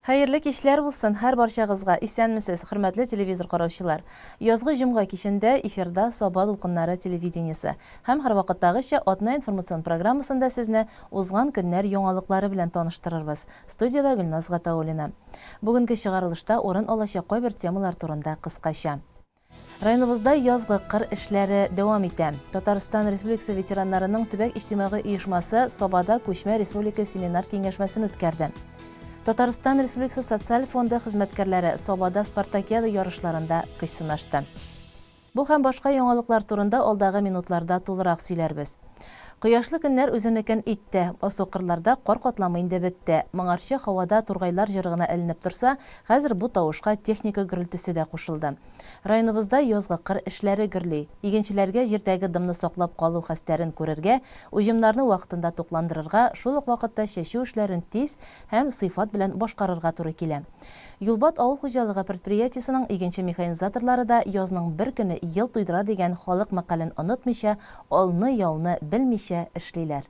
Хәерле кичләр булсын һәр барчагызга, исәнмесез, хөрмәтле телевизор караучылар. Язгы җомга кичендә эфирда Саба дулкыннары телевидениесе. Һәм һәрвакыттагыча атна информацион программасында сезне узган көннәр яңалыклары белән таныштырырбыз. Студиядә Гөлназ Гатауллина. Бүгенге чыгарылышта урын алачак кайбер темалар турында кыскача. Районыбызда язгы кыр эшләре дәвам итә. Татарстан Республикасы ветераннарының төбәк иҗтимагый оешмасы Сабада күчмә республика семинар-киңәшмәсен үткәрде. Татарстан Республикасы Социаль фонды хезмәткәрләре Сабада спартакиада ярышларында көч сынашты. Бу һәм башка яңалыклар турында алдагы минутларда тулырак сөйләрбез. Кояшлы көннәр үзенекен итте, басу-кырларда кар катламы инде бетте. Моңарчы һавада тургайлар җыры гына эленеп торса, хәзер бу тавышка техника гөрелтесе дә кушылды. Районыбызда язгы кыр эшләре гөрли. Игенчеләргә җирдәге дымны саклап калу хәстәрен күрергә, уҗымнарны вакытында тукландырырга, шул ук вакытта чәчү эшләрен тиз һәм сыйфат белән башкарырга туры килә. Юлбат авыл хуҗалыгы предприятиесенең игенче-механизаторлары да язның бер көне ел туйдыра дигән халык мәкален онытмыйча, алны-ялны белмичә эшлиләр.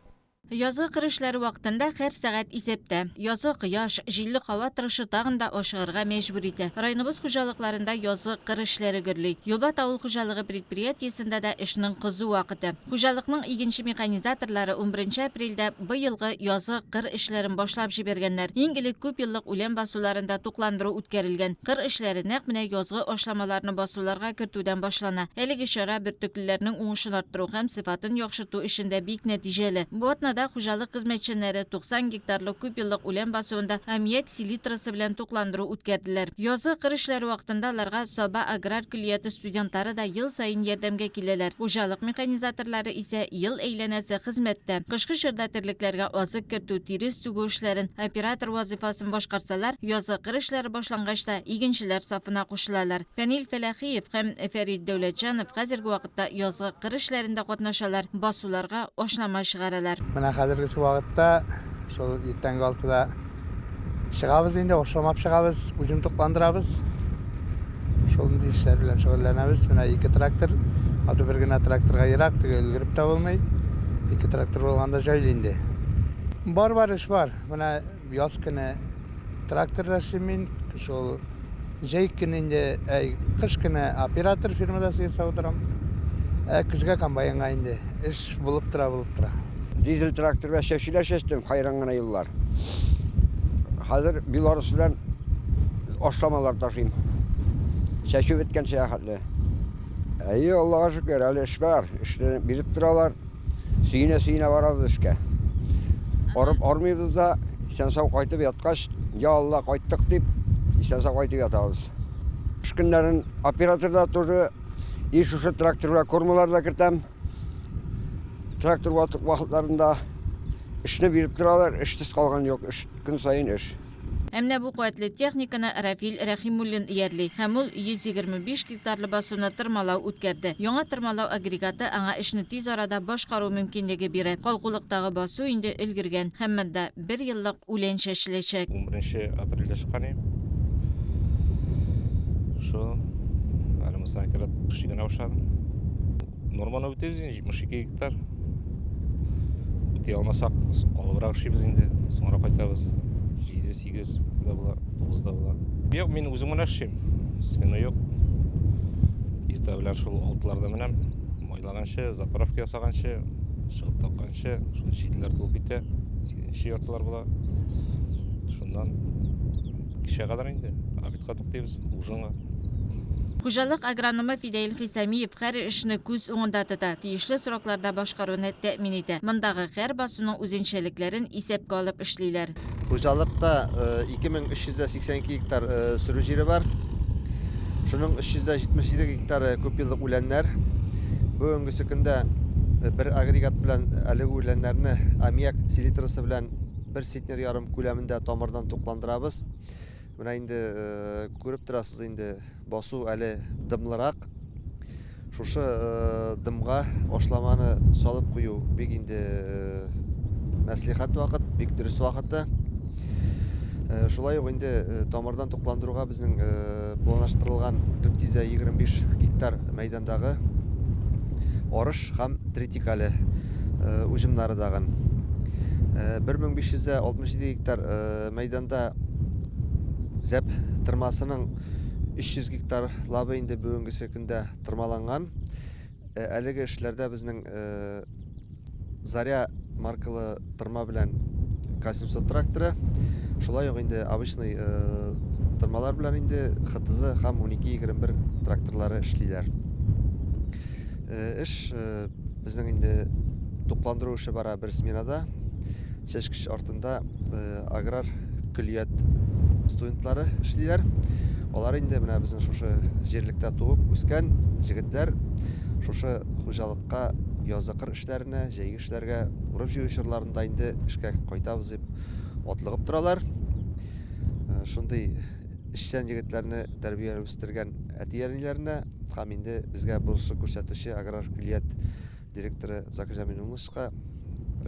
Язгы кыр эшләре вакытында һәр сәгать исәптә. Язгы кояш, җилле һава торышы тагын да ашыгырга мәҗбүр итә. Районыбыз хуҗалыкларында язгы кыр эшләре гөрли. Юлбат авыл хуҗалыгы предприятиесендә дә эшнең кызу вакыты. Хуҗалыкның игенче-механизаторлары унберенче апрельдә быелгы язгы кыр эшләрен башлап җибәргәннәр. Иң элек күпьеллык үлән басуларында тукландыру үткәрелгән. Кыр эшләре нәкъ менә язгы ашламаларны басуларга кертүдән башлана. Әлеге чара бөртеклеләрнең уңышын арттыру һәм сыйфатын яхшырту эшендә бик нәтиҗәле. Бу атнада хуҗалык хезмәтчәннәре 90 гектарлы күпьеллык үлән басуында аммиак селитрасы белән тукландыру үткәрделәр. Язгы кыр эшләре вакытында аларга Саба аграр көллияте студентлары да ел саен ярдәмгә киләләр. Хуҗалык механизаторлары исә ел әйләнәсе хезмәттә. Кышкы чорда терлекләргә азык кертү, тирес түгү эшләрен, оператор вазыйфасын башкарсалар, язгы кыр эшләре башлангач та игенчеләр сафына кушылалар. Фәнил Фәләхиев һәм Фәрит Дәүләтҗанов хәзерге вакытта язгы кыр эшләрендә катнашалар, басуларга ашлама чыгаралар. Менә хәзергесе вакытта шул иртәнге алтыда чыгабыз инде, ашламап чыгабыз, уҗым тукландырабыз. Шундый эшләр белән шөгыльләнәбез. Менә ике трактор, аты бер генә тракторга ерак, теге өлгереп тә булмый. Ике трактор булганда җайлы инде. Бар бар эш бар. Менә яз көне тракторда эшлим мин. Шул җәй көне инде, әй, кыш көне оператор фирмада сыер савдырам. Ә көзгә комбайнга инде эш булып тора, булып тора. Дизель трактор белән чәчүләр чәчтем, хайран гына юллар. Хәзер Беларус белән ашламалар ташыйм. Чәчү беткәнчә хәтле. Әйе, Аллага шөкер, әле эш бар. Эшне биреп торалар. Сөенә-сөенә барабыз эшкә. Арып армыйбыз да, исән-сау кайтып яткач, я Алла, кайттык дип, исән-сау кайтып ятабыз. Эш көннәрен операторда тоже и шушы трактор белән кормалар да кертәм. Трактор ватык вакытларында эшне биреп торалар, эшсез калган юк, эш көн саен эш. Ә менә бу куәтле техниканы Рафил Рәхимуллин иярлей һәм ул 125 гектарлы басуны тырмалау үткәрде. Яңа тырмалау агрегаты аңа эшне тиз арада башкару мөмкинлеге бирә. Калкулыктагы басу инде өлгергән һәм монда бер еллык үлән чәчеләчәк. Унберенче апрельдә чыккан идем. Шул әле монысына кереп чигенә башладым. Норманы үтибез инде, 72 гектар. Үти алмасак, калыбрак эшлибез инде. Соңрак кайтабыз. 7, 8 да була, 9 да була. Юк, мин үзем генә эшлим. Смена юк. Иртә белән шул 6-ларда менәм. Майлаганчы, заправка ясаганчы, чыгып такканчы, шул 7-ләр тулып китә. 8-нче яртылар була. Шуннан кичә кадәр инде обедка туктыйбыз, ужинга. Хуҗалык агрономы Фидәил Хисамиев һәр эшне күз уңында тота, тиешле срокларда башкаруны тәэмин итә. Мондагы һәр басуның үзенчәлекләрен исәпкә алып эшлиләр. Хуҗалыкта 2382 гектар сөрү җире бар. Шуның 377 гектары күпьеллык үләннәр. Бүгенгесе көндә бер агрегат белән әлеге үләннәрне аммиак селитрасы белән бер центнер ярым күләмендә тамырдан тукландырабыз. Менә инде күреп торасыз инде, басу әле дымлырак. Шушы дымга ашламаны салып кую бик инде мәслихәт вакыт, бик дөрес вакыты. Шулай ук инде тамырдан тукландыруга безнең планлаштырылган 425 гектар мәйдандагы арыш һәм тритикале уҗымнары дагын. 1567 гектар мәйданда. Зәп тырмасының 300 гектар лабы инде бүгенгесе көндә тырмаланган. Әлеге эшләрдә безнең Заря маркалы тырма белән К700 тракторы, шулай ук инде обычный тырмалар белән инде ХТЗ һәм 1221 тракторлары эшлиләр. Эш безнең инде тукландыру эше бара бер сменада. Чәчкеч артында аграр көллият студентлары эшлиләр. Алар инде менә безнең шушы җирлектә туып үскән җегетләр шушы хуҗалыкка язгы кыр эшләренә, җәйге эшләргә, урып-җыю чорларында инде эшкә кайтабыз дип атлыгып торалар. Шундый эшчән егетләрне тәрбияләп үстергән әти-әниләренә һәм инде безгә булышлык күрсәтүче аграр көллият директоры Закирҗан Минулловичка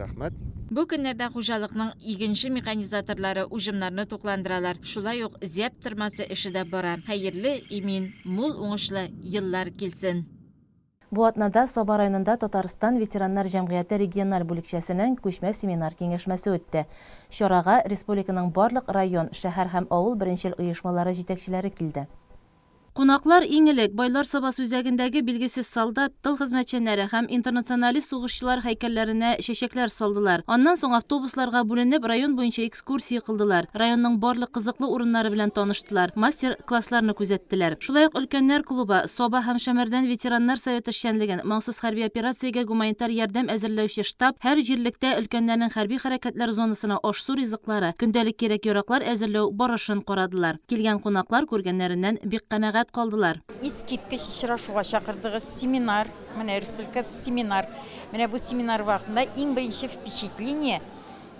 рәхмәт. Бу көннәрдә хуҗалыкның игенче механизаторлары уҗымнарны тукландыралар, шулай ук зәб тырмасы эше дә бара. Хәерле, имин, мул уңышлы еллар килсен! Бу атнада Саба районында Татарстан ветераннар җәмгыяте региональ бүлекчәсенең күчмә семинар-киңәшмәсе үтте. Чарага республиканың барлык район, шәһәр һәм авыл беренчел оешмалары җитәкчеләре килде. Кунаклар иң элек Байлар Сабасы үзәгендәге Билгесез солдат, тыл хезмәтчәннәре һәм интернационалист сугышчылар һәйкәлләренә чәчәкләр салдылар. Аннан соң автобусларга бүленеп район буенча экскурсия кылдылар, районның барлык кызыклы урыннары белән таныштылар, мастер, классларны күзәттеләр. Шулай ук өлкәннәр клубы, Саба һәм Шәмәрдән ветераннар советы эшчәнлеген, махсус хәрби операциягә гуманитар ярдәм әзерләүче штаб, һәр җирлектә өлкәннәрнең хәрби хәрәкәтләр зонасына аш-су ризыклары, көндәлек кирәк-яраклар әзерләү барышын карадылар. Килгән кунаклар күргәннәреннән бик канәгать калдылар. Искиткеч очрашуга чакырдыгыз. Семинар, менә республикада семинар. Менә бу семинар вакытында иң беренче впечатление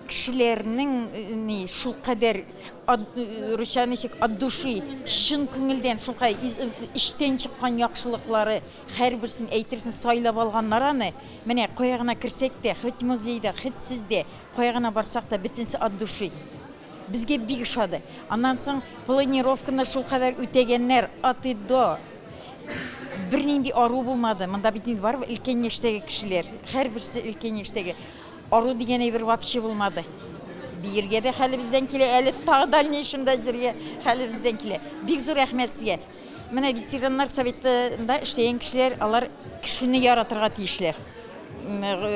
кешеләрнең ни шулкадәр русча ничек от души, чын күңелдән шулкадәр эчтән чыккан яхшылыклары, һәрберсен әйтерсең сайлап алганнар аны. Менә кая гына керсәк тә, хоть музейда, хоть сездә, кая гына барсак та, бөтенесе от души. Безгә бик ошады. Аннан соң планировканы шулкадәр үтәгәннәр, от и до. Бернинди ару булмады. Монда бит инде барыбер өлкән яшьтәге кешеләр. Һәрберсе өлкән яшьтәге. Ару дигән әйбер вообще булмады. Биергә дә хәлебездән килә, әле тагы дальнейшемда җырга хәлебездән килә. Бик зур рәхмәт сезгә. Менә ветераннар советында эшләгән кешеләр, алар кешене яратырга тиешләр.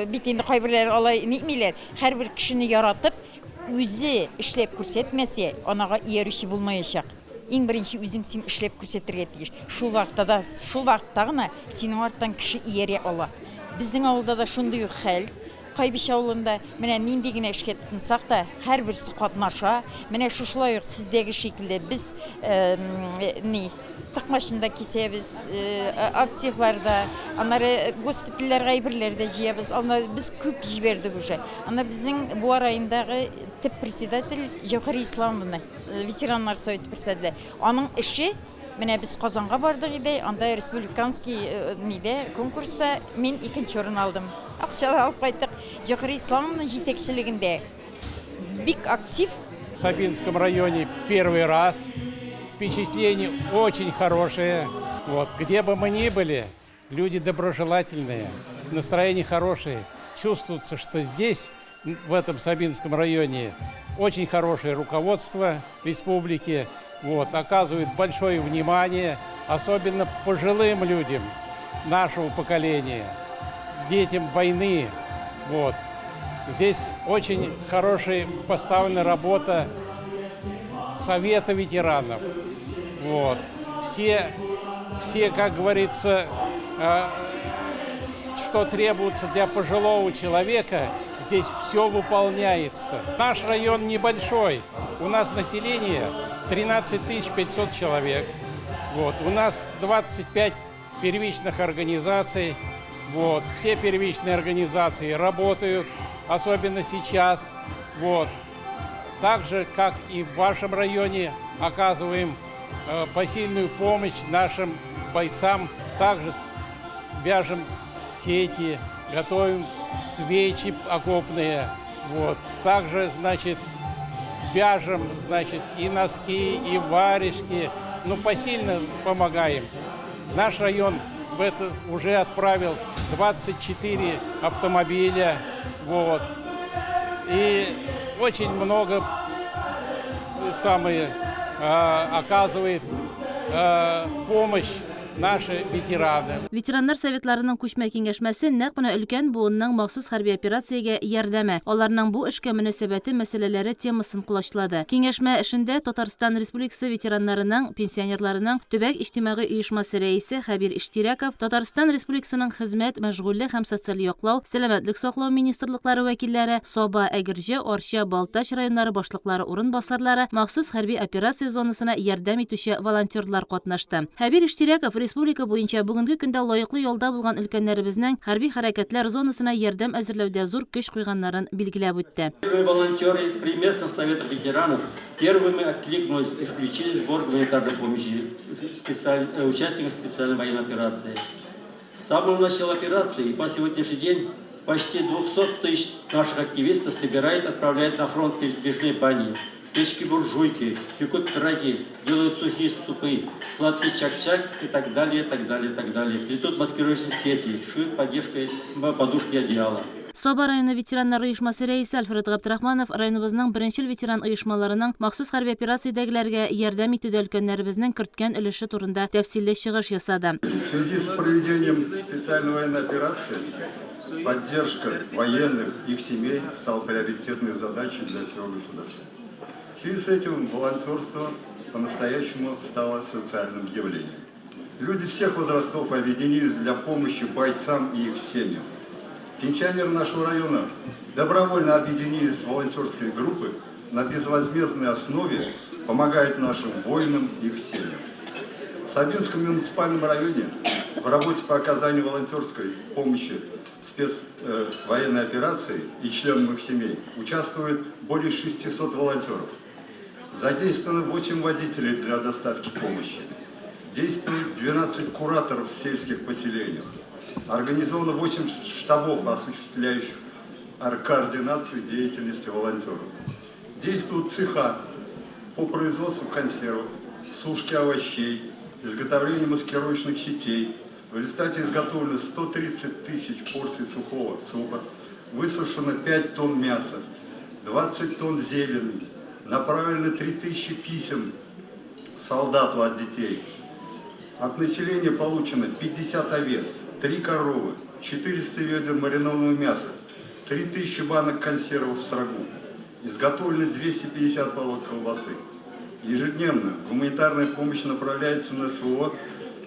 Бит инде кайберләре алай нитмиләр. Һәрбер кешене яратып, Үзе эшләп күрсәтмәсә, анага иярүче булмаячак. Иң беренче үзең син эшләп күрсәтергә тиеш. Шул вакытта да, шул вакытта гына синең арттан кеше иярә ала. Безнең авылда да шундый ук хәл. Кайбыч авылында менә нинди генә эшкә тотынсак та, һәрберсе катнаша. Менә шушылай ук сездәге шикелле без ни, Токмачын да кисәбез, активлар да, аннары госпитальләргә әйберләр дә җыябыз. Аны без күп җибәрдек уже. Аны безнең Буа районындагы төп председатель Җәүһәр Исламовна, ветераннар советы председателе. Аның эше, менә без Казанга бардык иде, анда республиканский нидә, конкурста мин икенче урын алдым. Акча да алып кайттык. Җәүһәр Исламовна җитәкчелегендә бик актив. В Сабинском районе первый раз. Впечатление очень хорошее. Вот. Где бы мы ни были, люди доброжелательные, настроение хорошее. Чувствуется, что здесь, в этом Сабинском районе, очень хорошее руководство республики. Вот, оказывает большое внимание, особенно пожилым людям нашего поколения, детям войны. Вот. Здесь очень хорошая поставлена работа Совета ветеранов. Вот. Все, все, как говорится, что требуется для пожилого человека, здесь все выполняется. Наш район небольшой. У нас население 13 500 человек. Вот. У нас 25 первичных организаций. Вот. Все первичные организации работают, особенно сейчас. Вот. Так же, как и в вашем районе, оказываем посильную помощь нашим бойцам. Также вяжем сети, готовим свечи окопные. Вот. Также, значит, вяжем, значит, и носки, и варежки. Ну, посильно помогаем. Наш район в это уже отправил 24 автомобиля. Вот. И очень много самые оказывает помощь наши ветераны. Ветераннар советларының күчмә киңәшмәсе нәкъ менә өлкән буынның махсус хәрби операциягә ярдәме, аларның бу эшкә мөнәсәбәте мәсьәләләре темасын колачлады. Киңәшмә эшендә Татарстан Республикасы ветераннарының, пенсионерларының төбәк иҗтимагый оешмасы рәисе Хәбир Иштирәков, Татарстан Республикасының Хезмәт, мәшгульлек һәм социаль яклау, Сәламәтлек саклау министрлыклары вәкилләре, Саба, Әгерҗе, Арча, Балтач районнары башлыклары урынбасарлары, махсус хәрби операция зонасына ярдәм итүче волонтерлар катнашты. Хәбир Иштирәков республика буенча бүгенге көндә лаеклы ялда булган өлкәннәребезнең хәрби хәрәкәтләр зонасына ярдәм әзерләүдә зур көч куйганнарын билгеләп үтте. Первые волонтеры при местных советах ветеранов первыми откликнулись и включили сбор гуманитарной помощи участникам специальной военной операции. С самого начала операции и по сегодняшний день почти 200 тысяч наших активистов собирает, отправляет на фронт передвижные бани, печки-буржуйки, пекут пироги, делают сухие супы, сладкий чак-чак и так далее, так далее, так далее. Плетут маскирующие сети, шьют поддержкой подушки одеяла. Саба районы ветераннар оешмасы рәисе Альфред Габдрахманов районыбызның беренчел ветеран оешмаларының махсус хәрби операциядәгеләргә ярдәм итүдә өлкәннәребезнең керткән өлеше турында тәфсилле чыгыш ясады. В связи с проведением специальной военной операции поддержка военных, их семей стала приоритетной задачей для всего государства. В связи с этим волонтерство по-настоящему стало социальным явлением. Люди всех возрастов объединились для помощи бойцам и их семьям. Пенсионеры нашего района добровольно объединились в волонтерские группы на безвозмездной основе, помогают нашим воинам и их семьям. В Сабинском муниципальном районе в работе по оказанию волонтерской помощи спецвоенной операции и членам их семей участвует более 600 волонтеров. Задействовано 8 водителей для доставки помощи. Действует 12 кураторов в сельских поселениях. Организовано 8 штабов, осуществляющих координацию деятельности волонтеров. Действуют цеха по производству консервов, сушке овощей, изготовлению маскировочных сетей. В результате изготовлено 130 тысяч порций сухого супа, высушено 5 тонн мяса, 20 тонн зелени, направлено 3000 писем солдату от детей. От населения получено 50 овец, 3 коровы, 400 ведер маринованного мяса, 3000 банок консервов с рагу. Изготовлено 250 палок колбасы. Ежедневно гуманитарная помощь направляется на СВО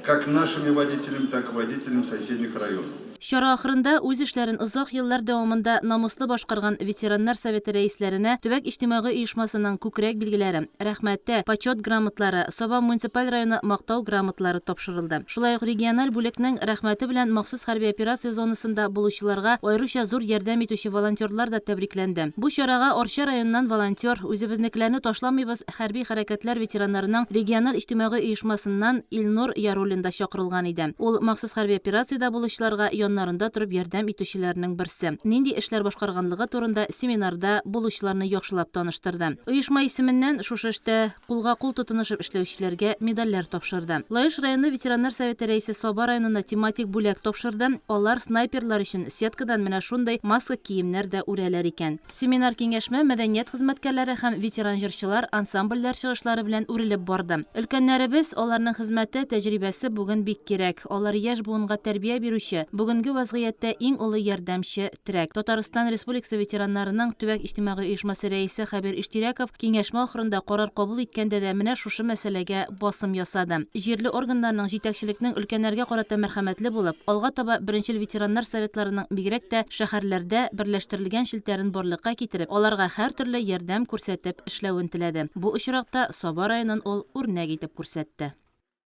как нашими водителями, так и водителями соседних районов. Чара ахырында үз эшләрен озак еллар дәвамында намуслы башкарган ветераннар советы рәисләренә төбәк иҗтимагый оешмасының күкрәк билгеләре, Рәхмәте, Почет грамотлары, Саба муниципаль районы Мактау грамоталары тапшырылды. Шулай ук региональ бүлекнең Рәхмәте белән махсус хәрби операция зонасында булучыларга аеруча зур ярдәм итүче волонтерлар да тәбрикләнде. Бу чарага Арча районыннан волонтер, Үзебезнекеләрне ташламыйбыз хәрби хәрәкәтләр ветераннарының региональ иҗтимагый оешмасыннан Илнур Яруллин да чакырылган иде. Ул махсус хәрби операциядә булучыларга яннарында торып ярдәм итүчеләрнең берсе. Нинди эшләр башкарганлыгы турында семинарда булучыларны яхшылап таныштырды. Оешма исеменнән шушы эштә кулга-кул тотынышып эшләүчеләргә медальләр тапшырды. Лаеш районы ветераннар советы рәисе Саба районына тематик бүләк тапшырды. Алар снайперлар өчен сеткадан менә шундый маска киемнәр дә үрәләр икән. Семинар-киңәшмә мәдәният хезмәткәрләре һәм ветеран җырчылар, ансамбльләр чыгышлары белән үрелеп барды. Өлкәннәребез, аларның хезмәте, тәҗрибәсе бүген бик кирәк. Алар яшь буынга тәрбия бирүче, бүгенге вазгыятьтә иң олы ярдәмче, терәк. Татарстан Республикасы ветераннарының төбәк иҗтимагый оешмасы рәисе Хәбир Иштирәков киңәшмә ахырында карар кабул иткәндә дә менә шушы мәсьәләгә басым ясады. Җирле органнарның, җитәкчелекнең өлкәннәргә карата мәрхәмәтле булып, алга таба беренчел ветераннар советларының бигрәк тә шәһәрләрдә берләштерелгән челтәрен барлыкка китереп, аларга һәртөрле ярдәм күрсәтеп эшләвен теләде. Бу очракта Саба районын ул үрнәк итеп күрсәтте.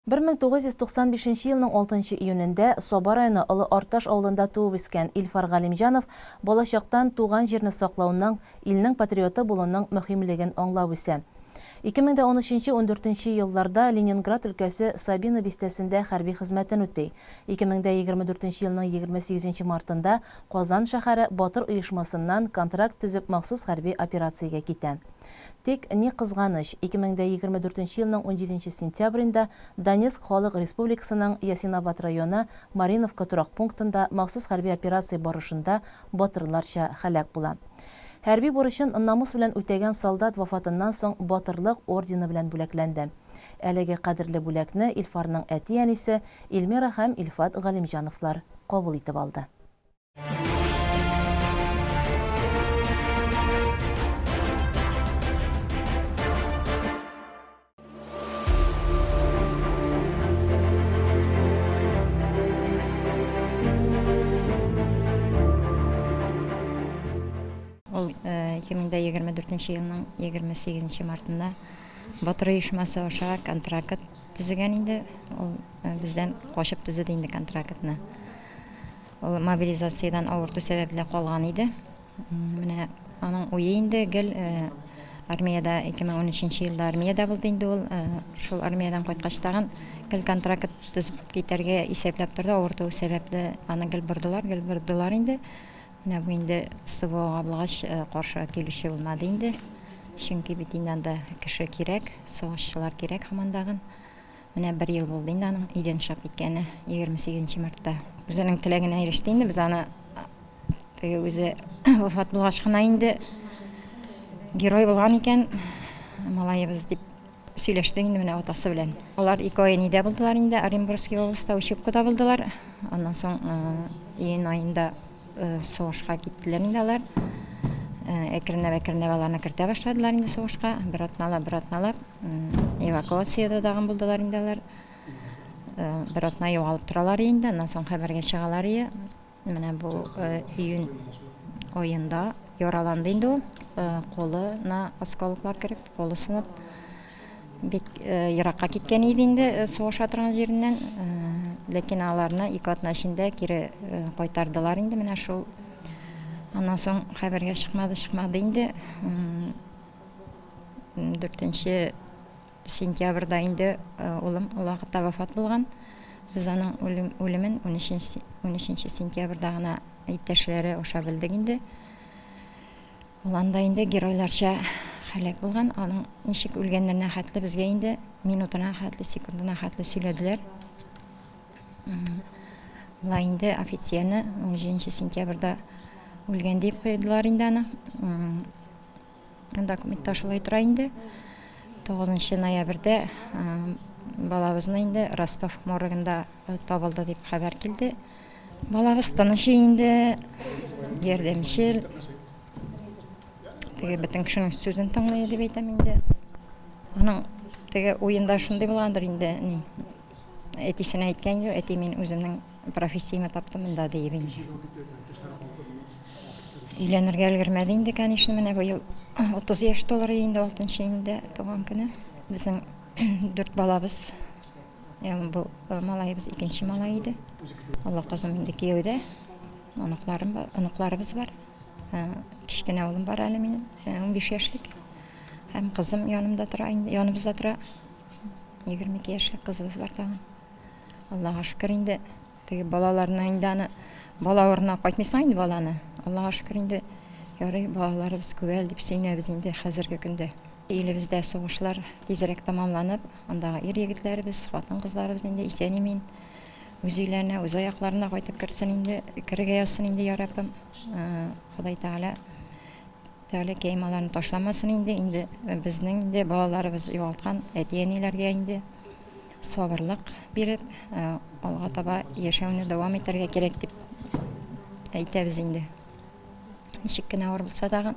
1995 нче елның 6 нчы июнендә Саба районы Олы Арташ авылында туып үскән Илфар Галимҗанов балачактан туган җирне саклауның, илнең патриоты булуның мөһимлеген аңлап үсә. 2013 ундүртенче елларда Ленинград өлкәсе Сабино бистәсендә хәрби хезмәтен үти. 2024 елның 28 нче мартында Казан шәһәре Батыр оешмасыннан контракт төзеп махсус хәрби операциягә китә. Тик, ни кызганыч, 2024 елның унҗиденче сентябрендә Донецк Халык Республикасының Ясиноват районы Мариновка торак пунктында махсус хәрби операция барышында батырларча һәлак була. Хәрби бурычын намус белән үтәгән солдат вафатыннан соң Батырлык ордены белән бүләкләнде. Әлеге кадерле бүләкне Илфарның әти-әнисе Эльмира һәм Илфат Галимҗановлар кабул итеп алды. Ул 2024 елның 28 мартында Батыр оешмасы аша контракт төзегән инде. Ул бездән качып төзеде инде контрактны. Ул мобилизациядән авырту сәбәпле калган иде. Менә аның уе инде гел армиядә 2013 елда армиядә булды инде ул. Шул армиядән кайткач тагын гел контракт төзеп китәргә исәпләп торды. Авырту сәбәпле аны гел бордылар, гел бордылар инде. Менә бу инде СВОга булгач каршы килүче булмады инде. Чөнки бит инде анда кеше кирәк, сугышчылар кирәк һаман тагын. Менә бер ел булды инде аның өйдән чыгып киткәне, 28 мартта. Үзенең теләгенә иреште инде, без аны теге үзе вафат булгач кына инде герой булган икән малаебыз дип сөйләштек инде менә атасы белән. Алар ике ай нидә булдылар инде, Оренбургский областьта учебкада булдылар. Аннан соң июнь аенда сугышка киттеләр инде алар. Әкренләп-әкренләп аларны кертә башладылар инде сугышка. Бер атналап, бер атналап. Эвакуациядә тагын булдылар инде алар. Бер атна югалып торалар инде, аннан соң хәбәргә чыгалар ие. Менә бу июнь аенда яраланды инде ул. Кулына осколоклар кереп, кулы сынып, бик еракка киткән иде инде сугыша торган җиреннән. Ләкин аларны ике атна эчендә кире кайтардылар инде менә шул. Аннан соң хәбәргә чыкмады, чыкмады инде. 4 сентябрьдә инде улым ул вакытта вафат булган. Без аның үлемен 13 сентябрьдә гына иптәшләре аша белдек инде. Ул анда инде геройларча һәлак булган. Аның ничек үлгәннәренә хәтле безгә инде минутына хәтле, секундына хәтле сөйләделәр. Болай инде официально 17 сентябрьдә үлгән дип куйдылар инде аны. Документта шулай тора инде. 9 ноябрьдә балабызны инде Ростов моргында табылды дип хәбәр килде. Балабыз тыныч инде, ярдәмчел. Теге бөтен кешенең сүзен тыңлый дип әйтәм инде. Аның теге уенда шундый булгандыр инде, ни. Әтисенә әйткән юк, әти мин үземнең профессияме таптым монда диеп инде. Өйләнергә өлгермәде инде, конечно, менә быел 30 яшь тулыр инде, 6 июньдә туган көне. Безнең дүрт балабыз. Ягъни бу малаебыз икенче малай иде. Олы кызым инде кияүдә. Оныкларым бар, оныкларыбыз бар. Кечкенә улым бар әле минем, 15 яшьлек. Һәм кызым янымда тора инде, яныбызда тора. 22 яшьлек кызыбыз бар тагын. Аллага шөкер инде, теге балаларны инде аны бала урынына кайтмыйсың инде баланы. Аллага шөкер инде, ярый балаларыбыз күп әле дип сөенәбез инде хәзерге көндә. Илебездә сугышлар тизрәк тәмамланып, андагы ир-егетләребез, хатын-кызларыбыз инде исән-имин үз өйләренә, үз аякларына кайтып керсен инде, керергә язсын инде, я Раббым. Ходай Тәгалә Тәгаләкәем аларны ташламасын инде, инде безнең инде балаларыбыз югалткан әти-әниләргә инде сабырлык биреп, алга таба яшәүне дәвам итәргә кирәк дип әйтәбез инде. Ничек кенә авыр булса тагын,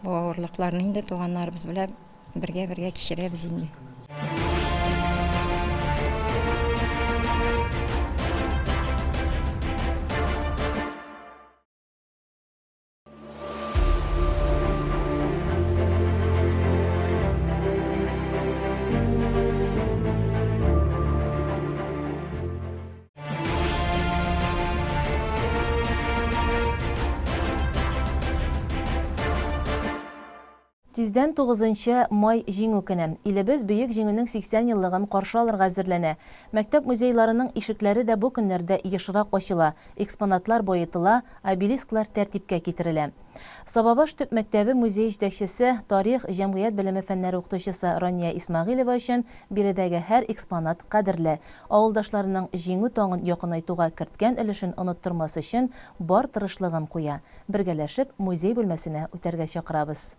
бу авырлыкларны инде туганнарыбыз белән бергә-бергә кичерәбез инде. Тиздән Тиздән тугызынчы май Җиңү көне. Илебез Бөек Җиңүнең 80 еллыгын каршы алырга әзерләнә. Мәктәп музейларының ишекләре дә бу көннәрдә ешрак ачыла, экспонатлар баетыла, обелисклар тәртипкә китерелә. Сабабаш төп мәктәбе музее җитәкчесе, тарих, җәмгыять белеме фәннәре укытучысы Рания Исмәгыйлева өчен биредәге һәр экспонат кадерле. Авылдашларының Җиңү таңын якынайтуга керткән өлешен оныттырмас өчен бар тырышлыгын куя. Бергәләшеп музей бүлмәсенә үтәргә чакырабыз.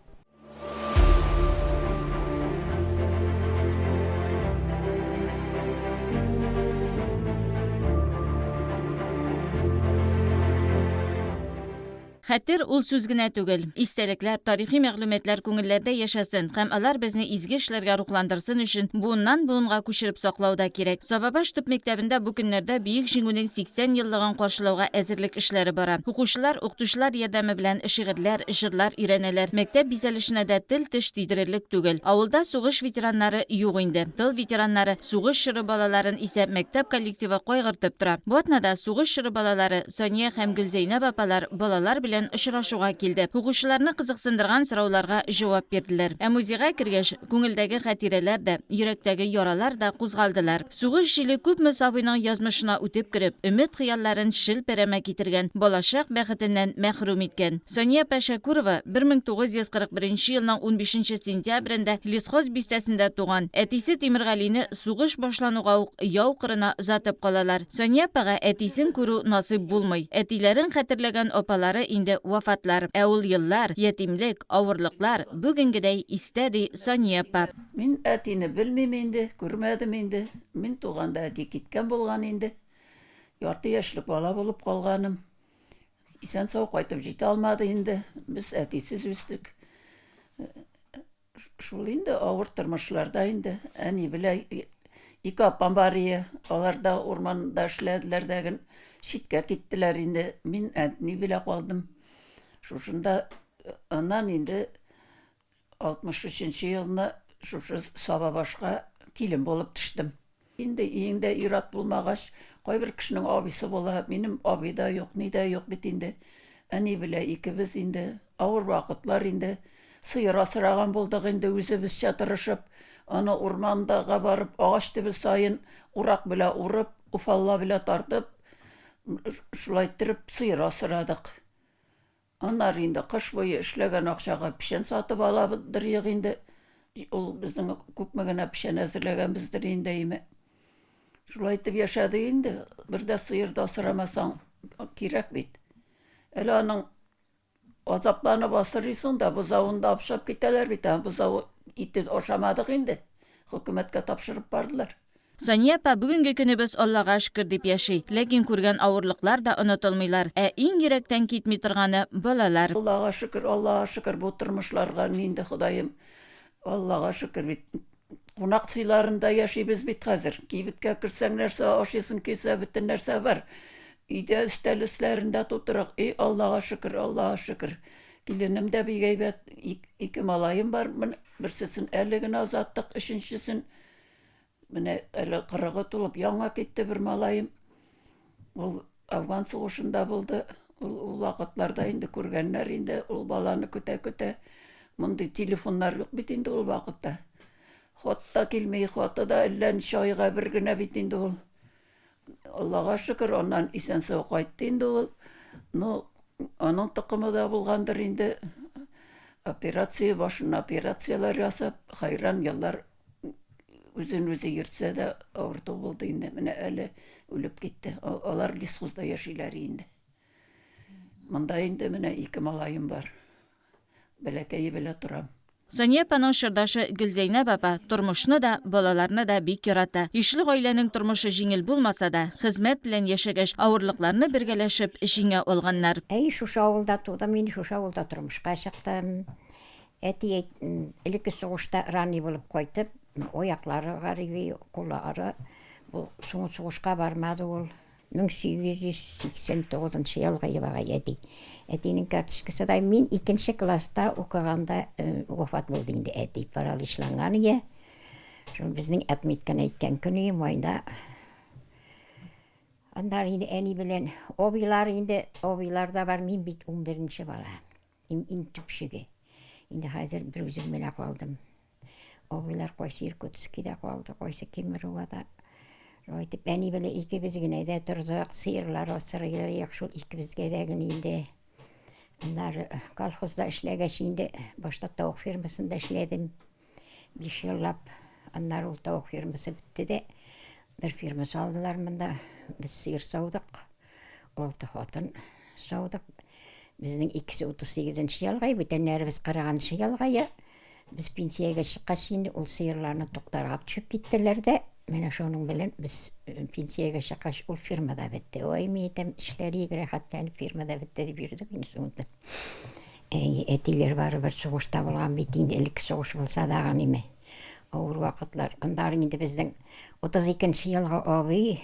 Хәтер ул сүз генә түгел. Истәлекләр, тарихи мәгълүматлар күңелләрдә яшәсен һәм алар безне изге эшләргә рухландырсын өчен буыннан-буынга күчереп саклау да кирәк. Сабабаш төп мәктәбендә бу көннәрдә Бөек Җиңүнең 80 еллыгын каршылауга әзерлек эшләре бара. Укучылар укытучылар ярдәме белән шигырьләр, җырлар өйрәнәләр. Мәктәп бизәлешенә дә тел-теш тидерерлек түгел. Авылда сугыш ветераннары юк инде. Тыл ветераннары, сугыш чоры балаларын исә мәктәп коллективы кайгыртып тора. Бу атнада сугыш чоры балалары Сания һәм Гөлзәйнәп апалар балалар белән очрашуга килде. Укучыларны кызыксындырган сорауларга җавап бирделәр. Ә музейга кергәч, күңелдәге хатирәләр дә, йөрәктәге яралар да кузгалдылар. Сугыш җиле күпме сабыйның язмышына үтеп кереп, өмет-хыялларын челпәрәмә китергән, балачак бәхетеннән мәхрүм иткән. Сания апа Шәкүрова 1941 елның унбишенче сентябрендә Лесхоз бистәсендә туган. Әтисе Тимергалине сугыш башлануга ук яу кырына озатып калалар. Сания апага әтисен күрү насыйп булмый. Әтиләрен хәтерләгән апалары инде вафатлар. Ә ул еллар, ятимлек, авырлыклар бүгенгедәй истә, ди Сания апа. Мин әтине белмим инде, күрмәдем инде. Мин туганда әти киткән булган инде. Ярты яшьлек бала булып калганым. Исән-сау кайтып җитә алмады инде. Без әтисез үстек. Шул инде авыр тормышларда инде. Әни белән ике апам бар ие. Алар да урманда эшләделәр дә ген читкә киттеләр инде. Мин әни белән калдым. Шушында аннан инде 63 нче елны шушы Сабабашка килен булып төштем. Инде өеңдә ир-ат булмагач, кайбер кешенең абыйсы була, минем абый да юк, ни дә юк бит инде. Әни белә икебез инде. Авыр вакытлар инде. Сыер асраган булдык инде үзебезчә тырышып. Аны урмандага барып, агач төбе саен урак белә урып, уфалла белә тартып, шулай иттереп сыер асрадык. Аннары инде кыш буе эшләгән акчага печән сатып алабыздыр юк инде. Ул безнең күпме генә печән әзерләгәнбездер инде әйме. Шулай итеп яшәдек инде. Бер дә сыер да асрамасаң кирәк бит. Әле аның азапланып асрыйсың да, бозавын да апшап китәләр бит. Ә бозау ите ашамадык инде. Хөкүмәткә тапшырып бардылар. Сания апа, бүгенге көнебез Аллага шөкер дип яши. Ләкин күргән авырлыклар да онытылмыйлар. Ә иң йөрәктән китми торганы, балалар. Аллага шөкер, Аллага шөкер бу тормышларга мин дә Ходаем, Аллага шөкер бит. Кунак сыйларында яшибез бит хәзер. Кибеткә керсәң нәрсә ашыйсың килсә бөтен нәрсә бар. Өйдә өстәл өсләрендә тутырык. И Аллага шөкер, Аллага шөкер. Киленем дә бик әйбәт. Ике малаем бар. Берсесен әле генә озаттык, өченчесен Менә әле кырыгы тулып яңа китте бер малаем. Ул Афган сугышында булды. Ул, ул вакытларда инде күргәннәр инде ул баланы көтә-көтә. Мондый телефоннар юк бит инде ул вакытта. Хат та килми, хаты да әллә ничә айга бер генә бит инде ул. Аллага шөкер, аннан исән-сау кайтты инде ул. Ну, аның токымы да булгандыр инде. Операция, башына операцияләр ясап, хайран еллар үзен үзе йөртсә дә авырту булды инде. Менә әле үлеп китте. Алар лесхозда яшиләр инде. Монда инде менә ике малаем бар. Бәләкәе белә торам. Сания апаның чордашы Гөлзәйнәп апа тормышны да, балаларны да бик ярата. Ишле гаиләнең тормышы җиңел булмаса да, хезмәт белән яшәгәч, авырлыкларны бергәләшеп җиңә алганнар. Әй, шушы авылда тудым мин, шушы авылда тормышка чыктым. Әти элекке сугышта ранный булып кайтып, аяклары гариби, куллары. Бу соң сугышка бармады ул. 1889 нчы елгы ебагай әти. Әтинең карточкасы да мин икенче класста укыганда вафат булды инде әти. Параличланган иде. Шул безнең отметканы әйткән көне майда. Аннары инде әни белән абыйлар инде, абыйлар да бар, мин бит 11 нче бала. Иң, иң төпчеге. Инде хәзер бер үзем генә калдым. Абыйлар кайсы Иркутскида калды, кайсы Кемеровода. Шулай итеп, әни белән икебез генә дә тордык, сыерлар асрыйдык, шул икебезгә дә генә инде. Аннары колхозда эшләгәч инде, башта тавык фермасында эшләдем. 5 еллап. Аннары ул тавык фермасы бетте дә, бер ферма салдылар монда. Без сыер саудык. Алты хатын саудык. Безнең икесе 38 нче елгы, бүтәннәребез 40 нчы елгы. Без пенсиягә чыккач инде ул сыерларны туктарга төшеп киттеләр дә, менә шуның белән без э, пенсиягә чыккач ул фирма да бетте. Ой, мин әйтәм, эшләр егер рәхәтләнеп фирма да бетте дип йөрдек инде соңында. Әй, әтиләр барыбер сугышта булган бит инде, элек сугыш булса да ниме. Авыр вакытлар. Аннары инде безнең 32 нче елгы абый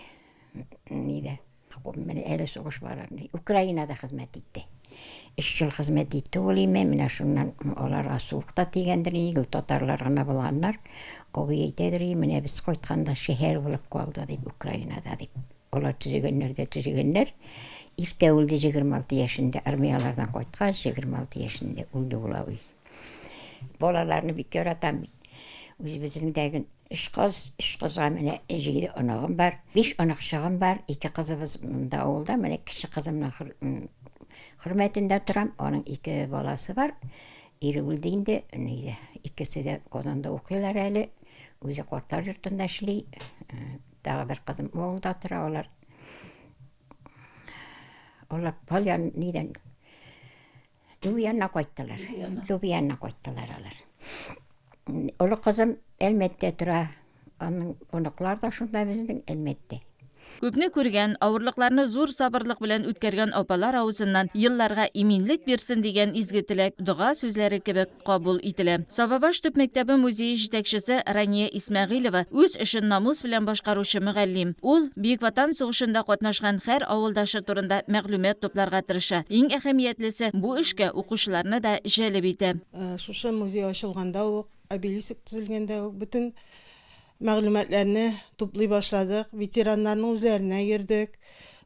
нидә Менә әле сугыш бара. Украинада хезмәт итте. Өч ел хезмәт итте ул име, менә шуннан аларга суык та тигәндер, ел татарлар гына булганнар. Абый әйтәдер, менә без кайтканда шәһәр булып калды дип Украинада дип. Алар төзегәннәр дә төзегәннәр. Иртә үлде 26 яшендә, армияләрдән кайткач, 26 яшендә үлде ул абый. Балаларны бик яратам мин. Үзебезнең дә өч кыз, өч кызга менә җиде оныгым бар. Биш оныкчыгым бар, ике кызыбыз монда авылда. Менә кече кызымның хөрмәтендә торам. Аның ике баласы бар. Ире үлде инде, нидә. Икесе дә Казанда укыйлар әле. Үзе картлар йортында эшли. Тагы бер кызым авылда тора алар. Алар Полян нидән Любияннан кайттылар. Любияннан кайттылар алар. Олы кызым Әлмәттә тора. Аның оныклар да шунда безнең Әлмәттә. Күпне күргән, авырлыкларны зур сабырлык белән үткәргән апалар авызыннан елларга иминлек бирсен дигән изге теләк дога сүзләре кебек кабул ителә. Сабабаш төп мәктәбе музее җитәкчесе Рания Исмәгыйлева үз эшен намус белән башкаручы мөгаллим. Ул Бөек Ватан сугышында катнашкан һәр авылдашы турында мәгълүмат тупларга тырыша. Иң әһәмиятлесе, бу эшкә укучыларны да җәлеп итә. Шушы музей ачылганда ук, обелиск төзелгәндә үк бөтен мәгълүматларны туплый башладык, ветераннарның үзләренә йөрдек.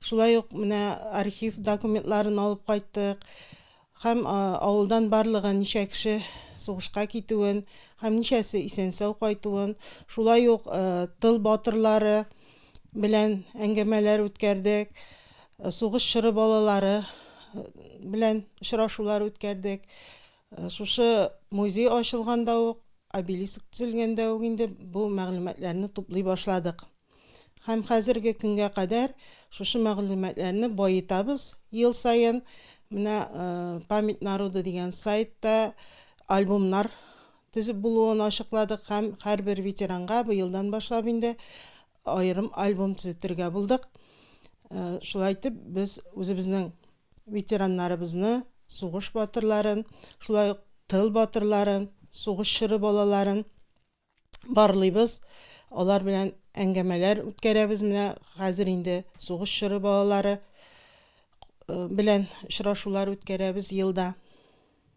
Шулай ук менә архив документларын алып кайттык. Һәм авылдан барлыгы ничә кеше сугышка китүен һәм ничәсе исән-сау кайтуын, шулай ук тыл батырлары белән әңгәмәләр үткәрдек, сугыш чоры балалары белән очрашулар үткәрдек. Шушы музей ачылганда ук, обелиск төзелгәндә үк инде бу мәгълүматларны туплый башладык. Һәм хәзерге көнгә кадәр шушы мәгълүматларны баетабыз ел саен. Менә Память народа дигән сайтта альбомнар төзеп булуын ачыкладык һәм һәрбер ветеранга быелдан башлап инде аерым альбом төзетергә булдык. Шулай итеп, без үзебезнең ветераннарыбызны, сугыш батырларын, шулай ук тыл батырларын, сугыш чоры балаларын барлыйбыз, алар белән әңгәмәләр үткәрәбез. Менә хәзер инде сугыш чоры балалары э, белән очрашулар үткәрәбез елда.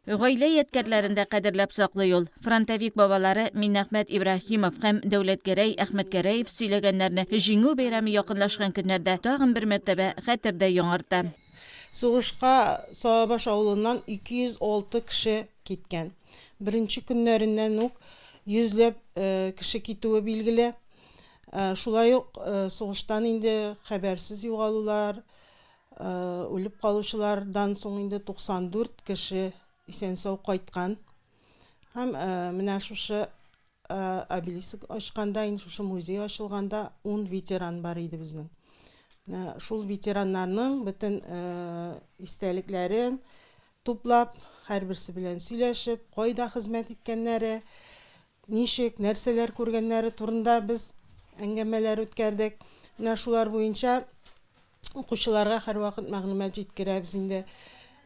Гаилә ядкәрләрен дә кадерләп саклый ул. Фронтовик бабалары Миннәхмәт Ибраһимов һәм Дәүләтгәрәй Әхмәтгәрәев сөйләгәннәрне Җиңү бәйрәме якынлашкан көннәрдә тагын бер мәртәбә хәтердә яңарта. Сугышка Сабабаш авылыннан 206 кеше киткән. Беренче көннәреннән үк йөзләп кеше китүе билгеле. Шулай ук сугыштан инде хәбәрсез югалулар, үлеп калучылардан соң инде 94 кеше исән-сау кайткан. Һәм менә шушы обелиск ачканда, инде шушы музей ачылганда 10 ветеран бар иде безнең. Менә шул ветераннарның бөтен истәлекләрен туплап, һәрберсе белән сөйләшеп, кайда хезмәт иткәннәре, ничек, нәрсәләр күргәннәре турында без әңгәмәләр үткәрдек. Менә шулар буенча укучыларга һәрвакыт мәгълүмат җиткерәбез инде.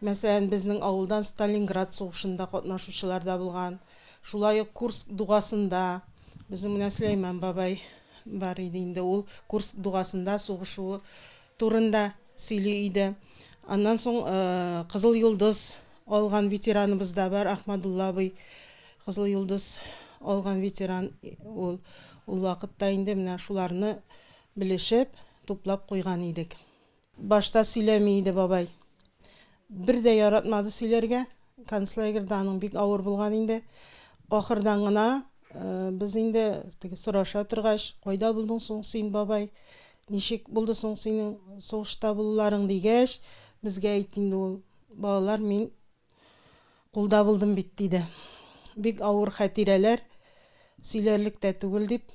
Мәсәлән, безнең авылдан Сталинград сугышында катнашучылар да булган. Шулай ук Курск дугасында безнең менә Сөләйман бабай бар иде инде, ул Курск дугасында сугышуы турында сөйли иде. Аннан соң Кызыл Йолдыз алган ветераныбыз да бар, Ахмадулла абый Кызыл Йолдыз алган ветеран ул. Ул вакытта инде менә шуларны белешеп, туплап куйган идек. Башта сөйләми иде бабай. Бер дә яратмады сөйләргә. Концлагерьда аның бик авыр булган инде. Ахырдан гына без инде теге сораша торгач, кайда булдың соң син, бабай? Ничек булды соң синең сугышта булуларың дигәч, безгә әйтте инде ул, балалар, мин кулда булдым бит, диде. Бик авыр хатирәләр, сөйләрлек тә түгел дип